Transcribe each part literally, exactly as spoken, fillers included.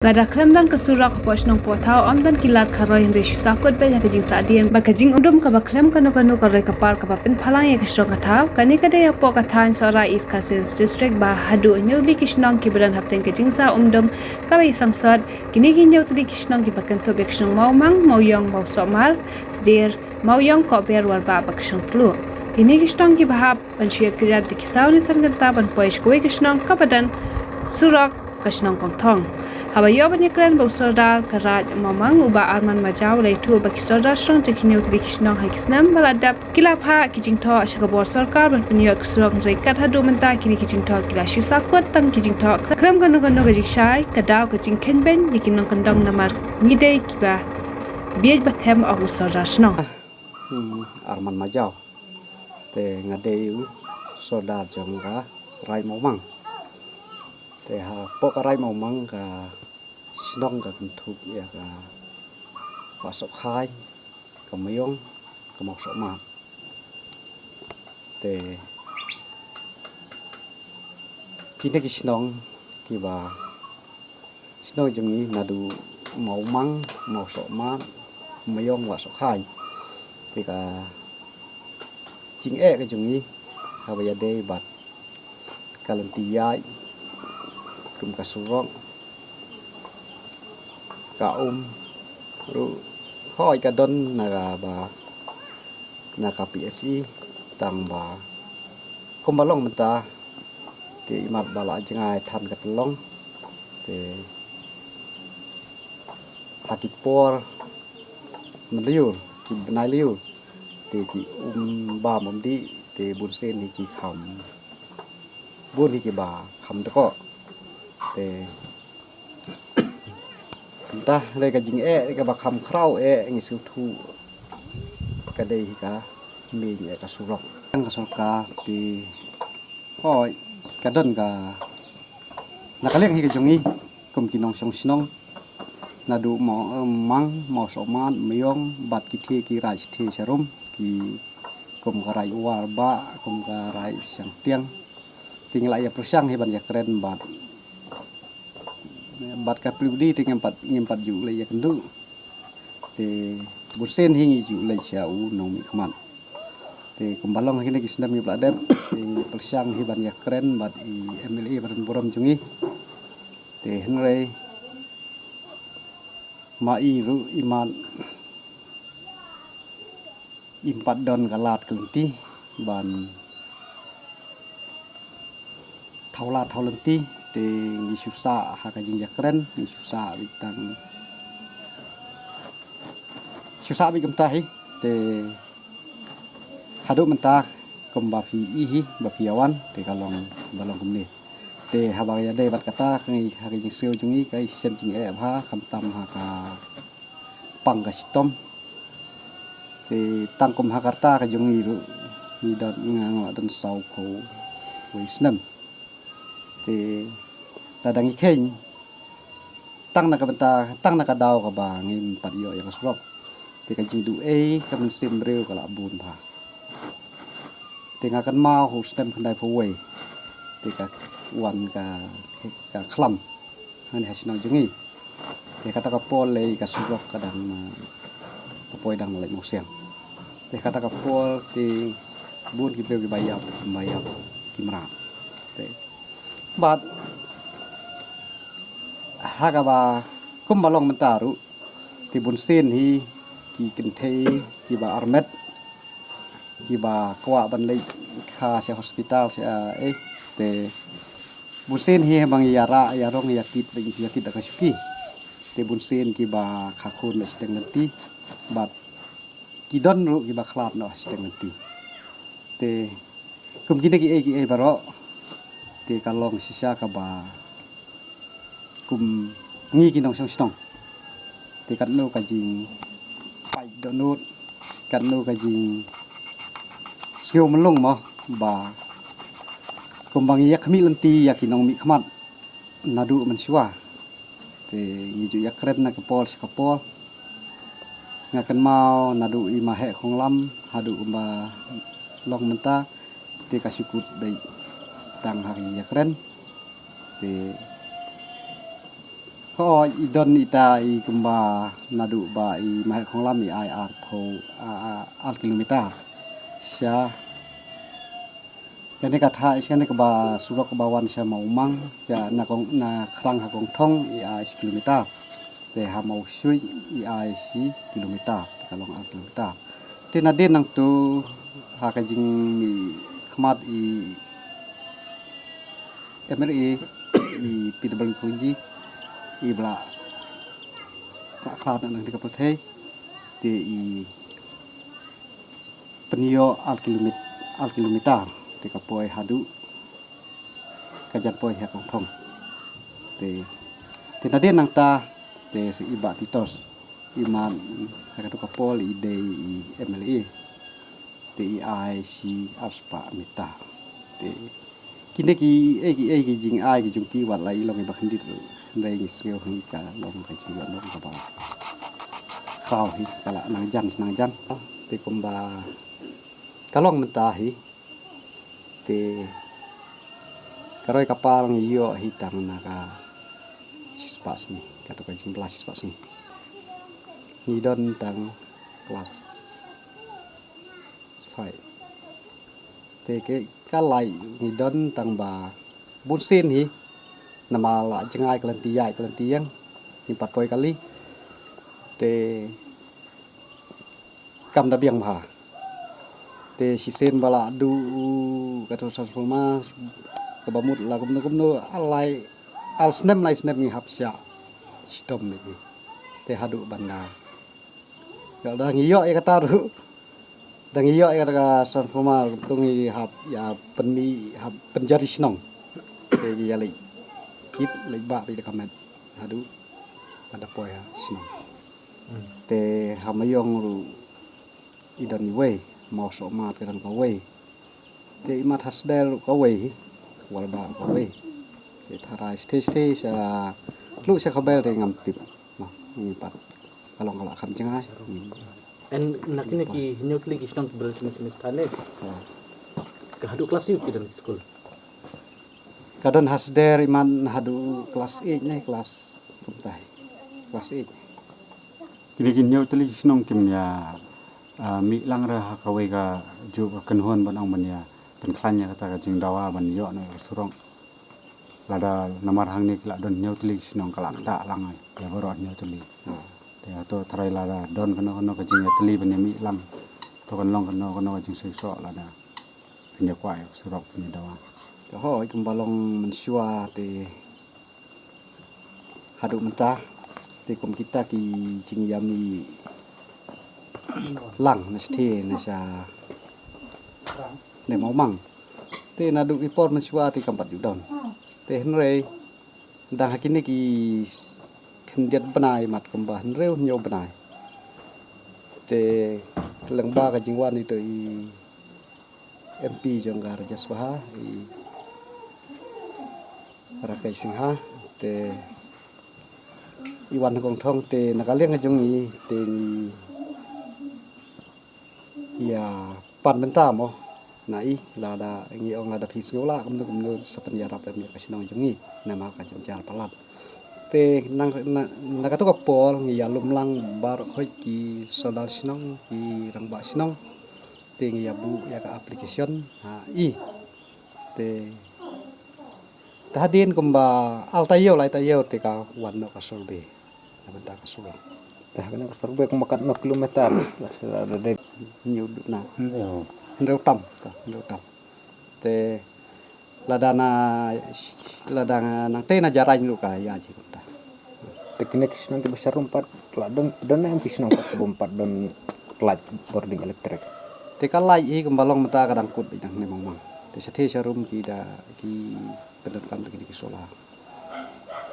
Lada khlem don ka surok hapoh shnong Pohthaw, ym don ki lad kharoi hynrei shu sahkut beit ha ka jingsahdien bad ka jingumdum kaba khlem kano kano ka roi ka par kaba pynphalang ïa ka shnong ka thaw. Kane ka dei hapoh ka thaiñ Sohra, East Khasi Hills District, ba haduh hynñiew tylli ki shnong kiba don hapdeng ka jingsah umdum kaba ïasamsot. Kine ki hynñiew tylli ki shnong kiba kynthup ïa ka shnong Mawmang, Mawiong, Mawsohmar, Sdier, Mawiong, Kohber, Warbah bad ka shnong Tluh. Kine ki shnong kiba hap ban shu ïakjat da ki saw ne san kynta ban poi sha kawei ka shnong kaba don surok, ka shnong Kongthong. Haba ïoh ban ïakren bad u Sordar ka Raid Mawmang, u Bah Arman Majaw, u la ïathuh ba ki sordar shnong jong ki hynñiew tylli ki shnong ha ki snem ba la dep ki la phah ki jingthoh sha ka bor sorkar ban pynïoh ka surok, hynrei kat haduh mynta kine ki jingthoh ki la shu sahkut tang ki jingthoh, khlem kano kano ka jingshai, ka daw ka jingkheiñ beiñ ïa ki nongkyndong namar ngi dei kiba bieit ba them, ong u sordar shnong. Hmm, Arman Majaw. Te nga dei u sordar jong ka Raid Mawmang. Te hapoh ka Raid Mawmang ka shnong ka kynthup ïa ka Wahsohkhaiñ, ka Mawiong, ka Mawsohmar. Te kine ki shnong kiba shnong jong ngi naduh Mawmang, Mawsohmar, Mawiong, Wahsohkhaiñ. Te ka jingeh ka jong ngi haba ïadei bad ka lynti ïaid kum ka surok, ka um ruh hooid ka don na ka ba na ka P S E, tang ba kumba long mynta te imat ba la jngai than ka tyllong. Te ha ki por mynlaiur, ki bnai laiur, te ki um bam um dih, te bunsien hi ki kham, bun hi kiba kham dkoh. Te mynta dei ka jingeh, dei kaba kham khraw eh ngi sngewthuh, ka dei hi ka meiñ eh ka surok. Tang ka sorkar te hooid ka don ka na ka liang hi ka jong ngi kum ki nongshong shnong naduh Maw-, Mang, Mawsohmar, Mawiong bad ki thie ki raid thie sharum, ki kum ka raid Warbah, kum ka raid Shangtiang. Te ngi la ïa pyrshang hi ban ïakren bad bad ka P W D te ngim pat, ngim pat ju leit ïakynduh. Te bunsien hi ngi ju leit sha u nongmihkhmat. Te kumba long ha kine ki snem kiba la dep, te ngi pyrshang hi ban ïakren bad i M L A ba don burom jong ngi. Te hynrei ma i ruh imat im pat don ka lad ka lynti ban thaw lad thaw lynti, te ngi shu sah ha ka jingïakren, ngi shu sah beit tang, shu sah beit kumta hi. Te haduh mynta kumba phi i hi ba phi ïa wan, te ka long, ba long kumne. Te haba ïadei bad kata ka ngi ha ka jingsngew jong ngi ka shem jingeh bha, khamtam ha ka pang ka shitom. Te tang kum ha ka rta ka jong ngi ruh ngi don, nga nga don saw phew wei snem. Te lada ngi kheiñ tang na ka bynta, tang na ka daw kaba ngim pat ïoh ïa ka surok, te ka jingduh ei ka mynsiem briew ka la bun bha. Te nga kynmaw ha u snem khyndai phew wei te ka wan ka, ka khlam hangne ha shnong jong ngi. Te kata ka por lei ka surok ka dang, eh, ka poi dang leit Mawsiang. Te kata ka por te bun ki briew kiba ïap, kiba ïap ki mrad. Te bad ha kaba kumba long mynta ruh, te bunsien hi ki kynthei kiba armet, kiba kwah ban leit kha sha hospital sha, eh, te bunsien hi ba ngi ïarah ïarong ïakit, ba ngi ïakit da ka shuki. Te bunsien kiba kha khun leit shiteng lynti bad ki don ruh kiba khlad noh shiteng lynti. Te kum kine kiei kiei baroh te ka long shisha kaba kum ngi ki nongshong shnong, te katno ka jingpait dohnud, katno ka jingsngew myllung mo, ba kumba ngi ïakhmih lynti ïa ki nongmihkhmat naduh mynshuwa. Te ngi ju ïakren na ka por sha ka por. Nga kynmaw naduh i Maheh Khonglam haduh kumba long mynta, te ka shu kut beit tang ha ka ïakren. Te To i don ita i kumba naduh ba i Maheh Khonglam i ai arphew, a, a, ar kilometer sha kane ka thaw, sha kane kaba surok kaba wan sha Mawmang, sha na kong, na Khrang ha Kongthong i ai shi kilometer. Te ha Mawshuit i ai shi kilometer, te ka long ar kilometer. Te nadien nangto ha ka jingmihkhmat i M L A i P W Khongji i ba la khlad na nang di ka pyrthei, te i pynïoh ar kilomet-, ar kilometer, te ka poi haduh ka jan poi ha Kongthong. Te, te nadien nangta te i Bah Titos i man ha kato ka por i dei i M L A. Te i ai shi ar spah meter. Te kine ki, eh, ki, eh, ki jingai ki jong ki wat la i long i ba khyndiat ruh, hynrei ngi sngew hi ka long ka jingïohnong kaba khraw hi, ka la nang jan nang jan. Te kumba ka long mynta hi, te ka roi ka par ngi ïoh hi tang na ka shispah sngi, kato ka jingbylla shispah sngi. Ngi don tang klas five. Te ka, ka lait ngi don tang ba bun sien hi, namar la jngai ka lynti ïaid ka lynti ïeng, ngim pat poi kali. Te kam da biang bha. Te shisien ba la duh kato transformer kaba mut la kumno kumno, ar lai, ar snem lai snem ngi hap shah shitom ïa ki. Te haduh ban da, ïa, da ngi ïoh ïa kata ruh, da ngi ïoh ïa kata ka transformer, kumto ngi hap ïa pynmih, hap pynjari shnong. Te ngi ïa leit kit leit bah beit da ka met haduh ban da poi ha shnong. Te ha Mawmang ruh i don iwei, Mawsohmat ka don kawei. Te i Mat Hasdel ruh kawei hi, Walba kawei. Te tharai shatei shatei sha, tluh sha ka bel te ngam tip. Noh, ngi pat ka long ka la kham jngai. En na kine ki hynñiew tylli ki shnong ki ba don shane shane sha thane. Ka haduh klas ïu ki don ki skul? Ka don Hasdel i man haduh klas eight ne klas, kumta hi. Klas eight. Kine ki hynñiew tylli ki shnong kim ïa, ah, mih lang re ha kawei ka juh ka kynhun ban ong ban ïa pynkhlaiñ ïa kata ka jingdawa ban ïoh noh ïa ka surok. Lada namar hangne ki la don hynñiew tylli ki shnong ka la ktah lang ïa baroh hynñiew tylli. Te hato tharai lada don kano kano ka jingïatylli ban ïa mih lang, to kan long kano kano ka jingseisoh lada phin ïa kwah ïa ka surok phin ïa dawa. Te hooid, kumba long mynshuwa te haduh mynta te kum kita ki jingïamih lang na shatei na sha ne Mawmang. Te naduh ki por mynshuwa te kam pat ju don. Te hynrei dang ha kine ki khyndiat bnai mat kumba hynriew hynñiew bnai, te lyngba ka jingwan ito i M P jong ka Rajya Sabha, i Rakesh Singha, te i wan ha Kongthong, te na ka liang ka jong i te ngi ïa pan bynta mo na i, lada ngi ong lada phi sngew lah kumno kumno sa pynïarap em ïa ka shnong jong ngi namar ka jynjar palat. Te nang na, na kato ka por ngi ïalum lang baroh khoit ki sordar shnong, ki rangbah shnong, te ngi ïa buh ïa ka application ha i. Te te hadien kumba ar taïew lai taïew te ka wan noh ka survey na bynta ka surok. Te ha kane ka survey kumba katno kilometer? Lada dei hynñiew duna. Hynñiew. Hynriew tam, ta, hynriew tam. Te lada na, lada nangtei na Jarain ruh ka ïaid hi kumta. Te kine ki shnong kiba sharum pat la don, don em ki shnong pat kibym pat don light bording electric? Te ka light hi kumba long mynta ka dang kut beit hangne Mawmang. Te shatei sharum ki da ki pyndonkam da kine ki solar.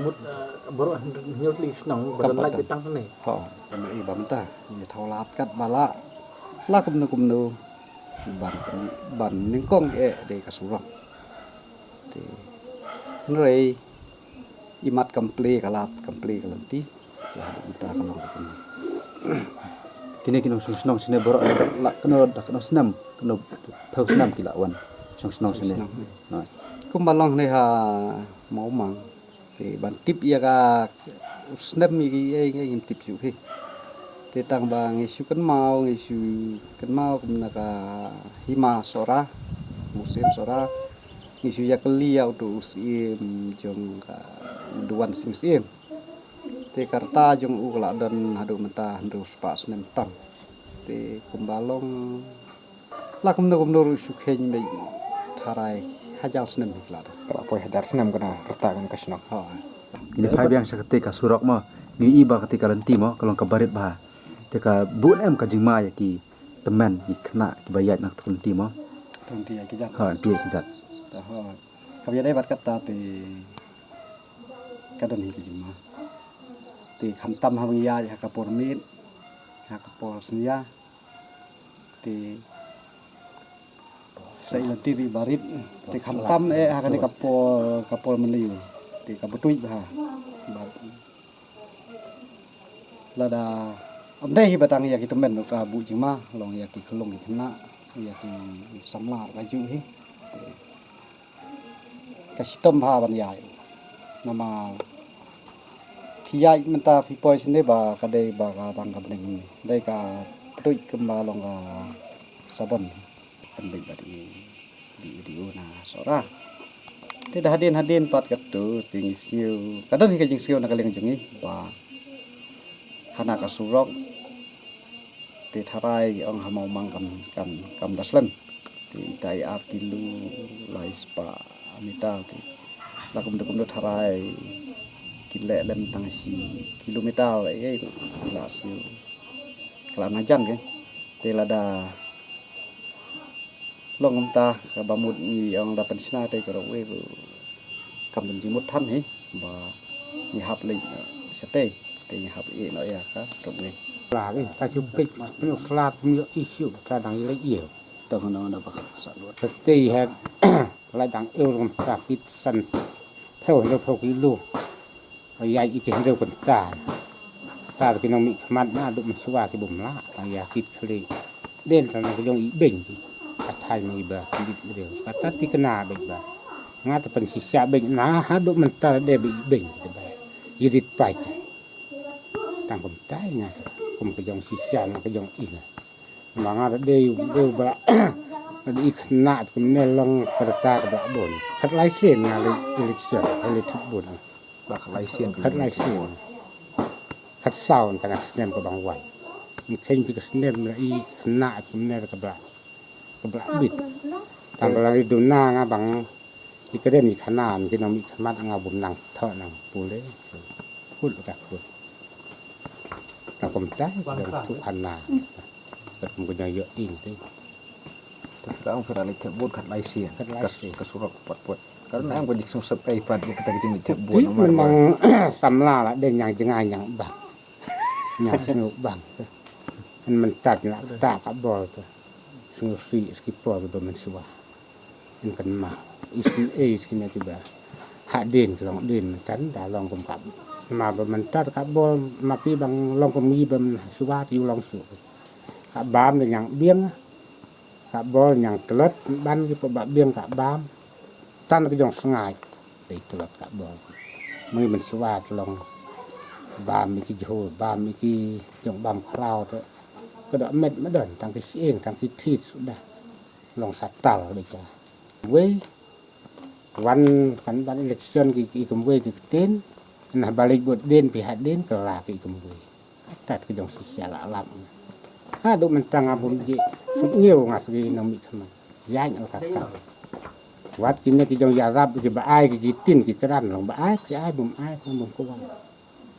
Mut, eh, baroh hynñiew tylli ki shnong ba don light beit tang hangne. Ho, M L A ba mynta ïa thaw lad katba lah, lah kumno kumno ban, ban nyngkong eh dei ka surok. Te hynrei i mat kam plie ka lad, kam plie ka lynti. Te haduh mynta ka long kumno. Kine ki nongshong shnong shane baroh la kano da kano snem, kano phew snem ki la wan shong shnong shane. Kumba long hangne ha Mawmang. Te ban tip ïa ka, Snem ïa ki ei ngim tip shuh hi. Te tang ba ngi shu kynmaw, ngi shu kynmaw kumna ka hima Sohra, musim Sohra. Ngi shu ïa kylli ïa uto u Syiem jong ka Duwan Sing Syiem. Te ka rta jong u ka la don haduh mynta hynriew spah snem tam. Te kumba long la kumno kumno ruh shu kheiñ beit tharai hajar snem hi ka la don. Ka la poi hajar snem kane rta kane ka shnong. Ha. Ngi phai biang sha kata ka surok mo. Ngi i ba kata ka lynti mo ka long kaba rit bha. Te ka bun em ka jingma ïa ki tymmen ki khynnah kiba ïaid na kata ka lynti mo. Lynti ïaid kjat. Ha, lynti ïaid kjat. Te ha. Kaba ïadei bad kata te ka don hi ka jingma. Te khamtam haba ngi ïaid ha ka por miet, ha ka por synñia. Te sa i lynti ri barit. Te khamtam eh ha kane ka por, ka por mynlei. Te kaba tuid bha. Bad lada ym dei hi ba tang ïa ki tymmen ka buh jingma, long ïa ki khyllung ki khynnah, ïa ki samla ka juh hi. Te ka shitom ha ban ïaid. Namar phi ïaid mynta phi poi shane ba ka dei ba ka dang ka bneng, dei ka pyntuid kumba long ka sabon. Pynbeit bad i D E D O na Sohra. Te da hadien hadien pat katto te ngi sngew, ka don hi ka jingsngew na ka liang jong ngi ba hana ka surok te tharai ong ha Mawmang kam, kam, kam da slem. Te ita i ar kilo lai spah mitar te la kumno kumno tharai ki leh lem tang shi kilometer ei ei la sngew. Ka la na jan ke te lada long kumta kaba mut ngi ong da pynshna te ka rok wei ruh kam don jingmut than hi ba ngi hap leit shatei te ngi hap ïeh noh ïa ka rok wei. La ri ta shu peit pynslap ngi ïoh issue ta dang leit ïeh. Tang no na ba ka sa lut. Shatei ha la dang eu rum ta kit san phew hynriew phew kilo. Ïa i ki hynriew kynta. Ta ki nongmihkhmat na duk mynshuwa ki bym lah. Ïa ki khlieh. Den tang ki jong i beng ki. Ka thai ngi ba ki dit briew. Kata ti kena beng ba. Nga ta pynshisha beng na haduh mynta de ba i beng ki ba. I rit pai ka. Tang kumta i nga ta. Kum ka jong shisha nga ka jong i nga. Ma nga ta de u ba. Nga de i khynnah kumne long kyrta ka ba bun. Khatlai sien nga leit election, nga leit thep bun. Ba khatlai sien. Khatlai sien. Khatsaw ka na snem ka bang wan. Ngi kheiñ phi ka snem la i khynnah kumne ka ba. Ka ba bit. Tang ba la i duna nga bang i kren i khana ki nongmihkhmat nga bym nang thoh nang pule. Kut ka kut. Ka kumta ka tu khana. Ka kum ka jong ïoh ing te. Te ka ong ka la leit thep vote khatlai sien. Khatlai sien. Ka, ka surok pat pat. Ka na em ka jingsngewsih ei pat ka ta ka jingleit thep vote. Ti namar ba mynta samla la dei ñiang jngai ñiang bang. Ñiang sngewbang. Yn mynta la ta ka bol te. Sngewsih ski por ba mynshuwa. Yn kynmaw. Isyn ei skin ki ba. Hadien ki long dien mynta da long kum ka. Namar ba mynta ka bol ma ki bang long kum ngi ba mynshuwa ki long shu. Ka bam da ñiang biang. Ka bol ñiang tlot ban ki pynbah biang ka bam. Tan ka jong sngai. Dei tlot ka bol. Mui mynshuwa tlong. Bam i ki jhur, bam i ki jong bam khlaw te. Ka da met ma don tang ki sieng tang ki thit suda. Long satal dei ka. Wei wan kan ban election ki, ki kumwei ki ktien. Nah balik bot den pi hat den ka la ki kumwei. Tat ki jong shisha la lap. Ha duk mynta nga bun je. Suk ngiu nga sgi nang mi kama. Yang al kaka. Wat kine ki jong yarap ki ba ai ki tin ki kran long ba ai ki ai bum ai bum kuwa.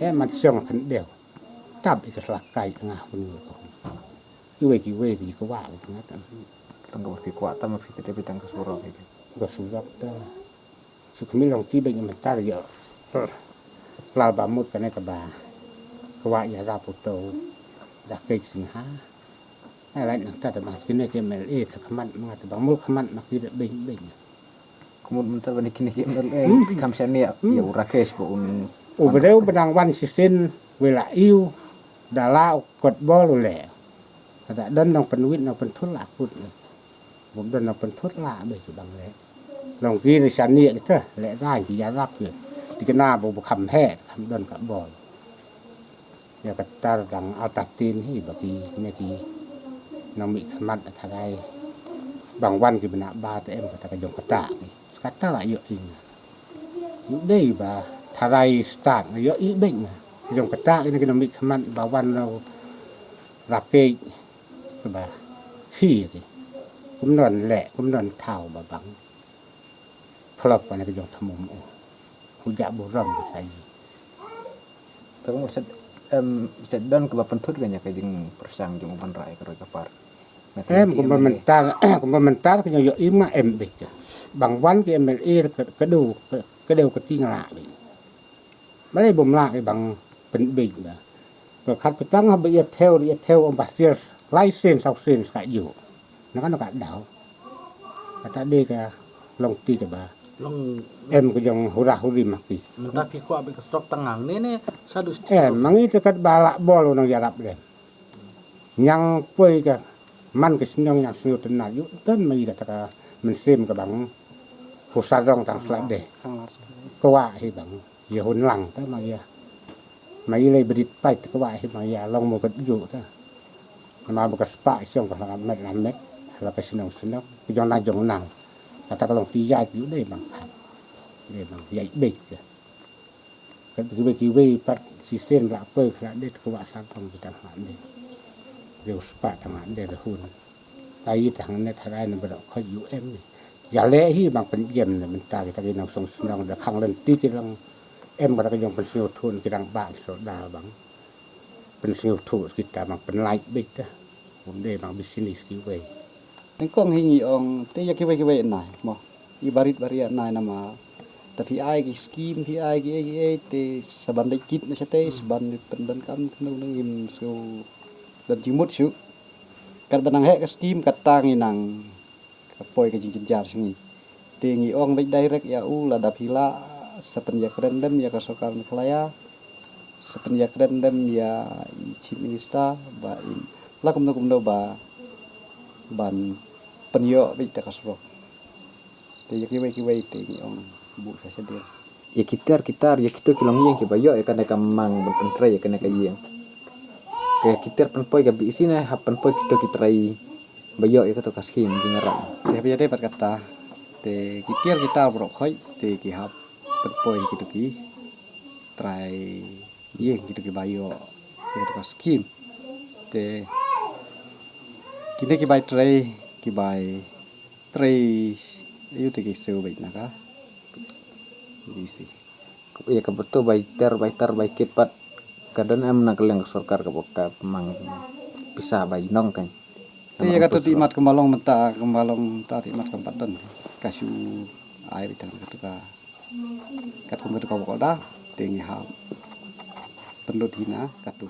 Eh man siong kan deu. Tap i ka slakai nga bun ngiu ko. Kiwei kiwei ki kuwa ki nga tan. Tang ka wat ki kuwa tam ma phi te phi tang ka surok ki. Ka surok ta. Shu khmih long ti beng mynta ïa. Lal ba mut kane kaba. Kwah ïa da puto. Da kei singha. Ai lai nang ta da ma kine ki M L A ta khmat ma ta ba mul khmat ma ki da beng beng. Khmut mynta ba ni kine ki M L A. Hmm. Kam shane ïa u Rakesh ba un. U breu ba dang wan shisien wei la iu. Da la u kot bol u le. Ka da don nang pynwit nang pynthul la kut. Bym don nang pynthut la be ki bang leh. Long ki ni shani kita leh dai ki yarap ki. Ti kena bu bu kham he kham don ka bol. Ïa kata dang artatien hi ba kine ki nongmihkhmat tharai bang wan ki bnah ba te em kata ka jong kata ki. Kata la ïohi nga. Ïoh dei ba tharai stad nga ïohi beit nga. Ka jong kata kine ki nongmihkhmat ba wan la rakei ba khi ki. Kumno leh, kumno thaw ba bang phlop wan ka jong thmu mo. Hu ja burom ba sa ïohi. Te bang set em set don kaba pynthut ka ïa ka jingpyrshang jong u ban rai ka roi ka par. Em kumba mynta kumba mynta ka jong ïohi ma em beit ka. Bang wan ki M L A ka deu ka deu ka ting la beit. Balei bym lah bang pynbeit ba. Ka khat ka tang haba ïa thew ïa thew ong ba sir lai sien saw sien ska ïoh. Na ka na ka daw. Kata dei ka long ti kaba Long em ka jong hura huri ma ki. Mynta phi kwah beit ka surok tang hangne ne shaduh station. Em ma ngi te kat ba lah bol u nang ïarap lem. Ñiang poi ka man ka shnong ñiang shnong tynat ïoh tang ma ngi kata ka mynsiem ka bang. Phu sarong tang sla deh. Kwah hi bang. Ïa hun lang ta ma ïa. Ma ïa lei brit pait kwah hi ma ïa long mo kat ju ta. Ma ba ka spah shong ka la met la met. La ka shnong shnong. Ka jong na jong nang. Kata ka long ti ïa ju dei bang khat. Dei bang ïa beit ka. Ka kiwei kiwei pat shisien la poi ka la dei kwah sa tong kita la dei. Dei u spah tang la dei da hun. Ai tang ne tharai ne ba dok khot U M ne. Ïa leh hi bang pynjem ne mynta kita ki nongshong shnong da khang lynti ki dang em ba da ka jong pynsngewthuh ki dang ba so da bang. Pynsngewthuh kita bang pynlait beit ta. Bym dei bang business kiwei. Nyngkong hi ngi ong te ïa kiwei kiwei nai mo. I barit baria nai nama. Ta phi ai ki skim phi ai ki ei ki ei te sa ban dei kit na shatei sa ban pyndonkam kno kno ngim sngewdon jingmut shuh. Kat ba nang heh ka skim kata ngi nang ka poi ka jingjynjar sha ngi. Te ngi ong beit direct ïa u lada phi lah sa pynïakren dem ïa ka sorkar Meghalaya, sa pynïakren dem ïa i Chief Minister ba in la kumno kumno ba ban pynïoh beit ïa ka surok. Te ïa kiwei kiwei te ngi ong buh sha shadien. Ïa ki tiar ki tar ïa kito ki longïing kiba ïoh ïa kane ka mang ban pyntrei ïa kane ka ïing. Ka ïa ki tiar pynpoi ka B E C ne hap pynpoi kito ki trai ba ïoh ïa kato ka skim jingrap. Te haba ïadei bad kata te ki tiar ki tar baroh khoit te ki hap pynpoi kito ki trai ïing kito kiba ïoh ïa kato ka skim. Te kine kiba trei kiba trei ïa te ki siew beit na ka B E C. Ïa kaba to bai ter bai ter bai kit pat ka don em na ka liang ka sorkar kaba ka mang pisa bai nong kan. Te ïa kato ti mat kaba long mynta kaba long ta ti mat kaba don ka shu ai beit tang kato ka katkum kato ka bok da te ngi hap pynlut hi na kato.